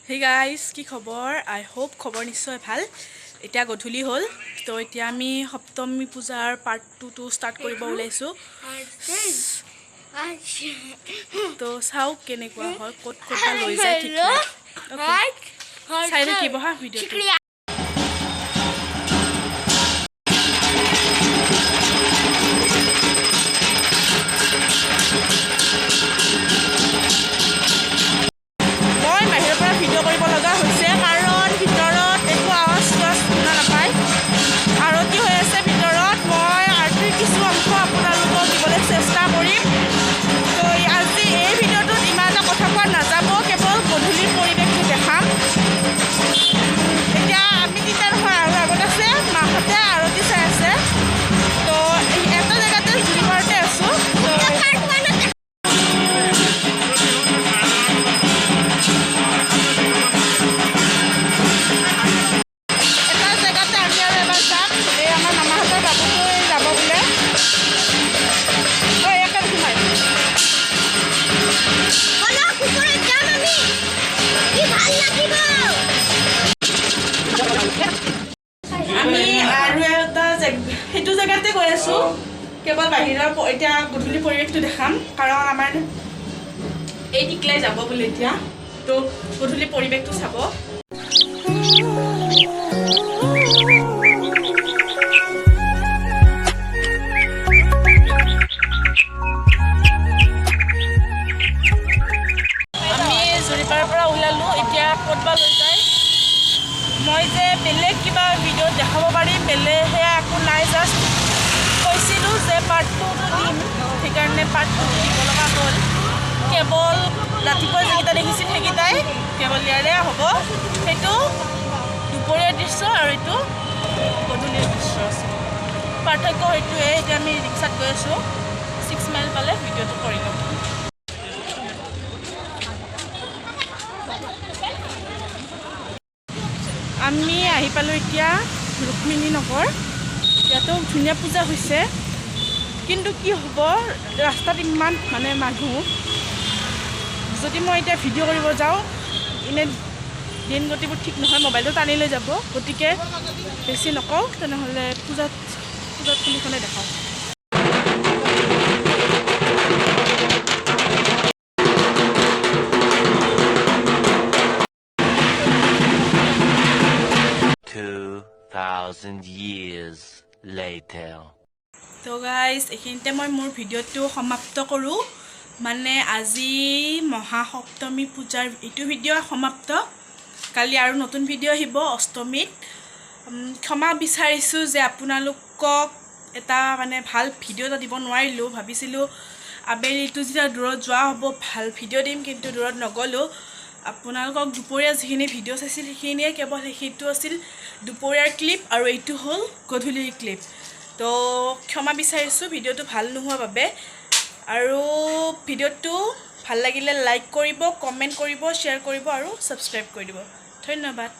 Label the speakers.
Speaker 1: Hey guys, কি খবৰ? আই hope খবৰ নিশ্চয় ভাল। এতিয়া গধূলি হ'ল। তো এতিয়া আমি সপ্তমী পূজাৰ পাৰ্ট টুটো ষ্টাৰ্ট কৰিব ওলাইছোঁ। তো চাওক কেনেকুৱা হয়, ক'ত ক'ত বা লৈ যায় ঠিক নাই। Okay, চাই থাকিব হা ভিডিঅ'টো। মই বাহিৰৰ পৰা ভিডিঅ' কৰিব লগা হৈছে, কাৰণ ভিতৰত একো আৱাজ চাৱাজ শুনা নাপায়। আৰতি হৈ আছে ভিতৰত। মই আৰতিৰ কিছু অংশ আপোনালোকক দিবলৈ চেষ্টা কৰিম। তো আজি এই ভিডিঅ'টোত ইমান এটা কথা কোৱা নাযাব, কেৱল গধূলিৰ পৰিৱেশটো দেখাম। এতিয়া আমি তিনিটা নহয়, আৰু আগত আছে। মাহঁতে আৰতি চাই আছে। তো এই এটা জেগাতে, জুৰিপাৰতে আছোঁ। তো এটা জেগাতে আমি আৰু এবাৰ যাম। এই আমাৰ মামাহঁতৰ বাবুটোৱে যাব বোলে। ঐ, ইয়াতে সোমাই।
Speaker 2: অলপ ওপৰত যাম আমি, কি ভাল লাগিব।
Speaker 1: আমি আৰু এটা সেইটো জেগাতে গৈ আছোঁ, কেৱল বাহিৰৰ এতিয়া গধূলি পৰিৱেশটো দেখাম, কাৰণ আমাৰ এই টিকলাই যাব বোলে এতিয়া। তো গধূলি পৰিৱেশটো চাব। আমি জুৰিপাৰৰ পৰা ওলালোঁ। এতিয়া ক'ত বা লৈ যায়। মই যে বেলেগ কিবা ভিডিঅ'ত দেখাব পাৰিম, বেলেগ সেয়া একো নাই। জাষ্ট কৈছিলোঁ যে পাৰ্ট টুটো দিম, সেইকাৰণে পাৰ্ট টুটো দিব লগা হ'ল। কেৱল ৰাতিপুৱা যিকেইটা দেখিছিল, সেইকেইটাই কেৱল ইয়াৰে হ'ব। সেইটো দুপৰীয়াৰ দৃশ্য আৰু এইটো গধূলিৰ দৃশ্য আছে, পাৰ্থক্য সেইটোৱে। এতিয়া আমি ৰিক্সাত গৈ আছোঁ। 6 মাইল পালে ভিডিঅ'টো কৰি ল'ম। আমি আহি পালোঁ এতিয়া ৰুক্মিণী নগৰ। ইয়াতো ধুনীয়া পূজা হৈছে, কিন্তু কি হ'ব, ৰাস্তাত ইমান মানে মানুহ। যদি মই এতিয়া ভিডিঅ' কৰিব যাওঁ, এনে দিন গতিবোৰ ঠিক নহয়, মোবাইলটো টানি লৈ যাব। গতিকে বেছি নকওঁ, তেনেহ'লে পূজাত থলীখনে দেখাওঁ।
Speaker 3: 2,000 years later.
Speaker 1: তো গাইজ, এইখিনিতে মই মোৰ ভিডিঅ'টো সমাপ্ত কৰোঁ। মানে আজি মহাসপ্তমী পূজাৰ এইটো ভিডিঅ' সমাপ্ত। কালি আৰু নতুন ভিডিঅ' আহিব অষ্টমীত। ক্ষমা বিচাৰিছোঁ যে আপোনালোকক এটা মানে ভাল ভিডিঅ' এটা দিব নোৱাৰিলোঁ। ভাবিছিলোঁ আবেলিটো যেতিয়া দূৰত যোৱা হ'ব, ভাল ভিডিঅ' দিম, কিন্তু দূৰত নগ'লোঁ। আপোনালোকক দুপৰীয়া যিখিনি ভিডিঅ' চাইছিল, সেইখিনিয়ে কেৱল, সেইটো আছিল দুপৰীয়াৰ ক্লিপ আৰু এইটো হ'ল গধূলিৰ ক্লিপ। তো ক্ষমা বিচাৰিছোঁ ভিডিঅ'টো ভাল নোহোৱা বাবে। আৰু ভিডিঅ'টো ভাল লাগিলে লাইক কৰিব, কমেণ্ট কৰিব, শ্বেয়াৰ কৰিব আৰু ছাবস্ক্ৰাইব কৰি দিব। ধন্যবাদ।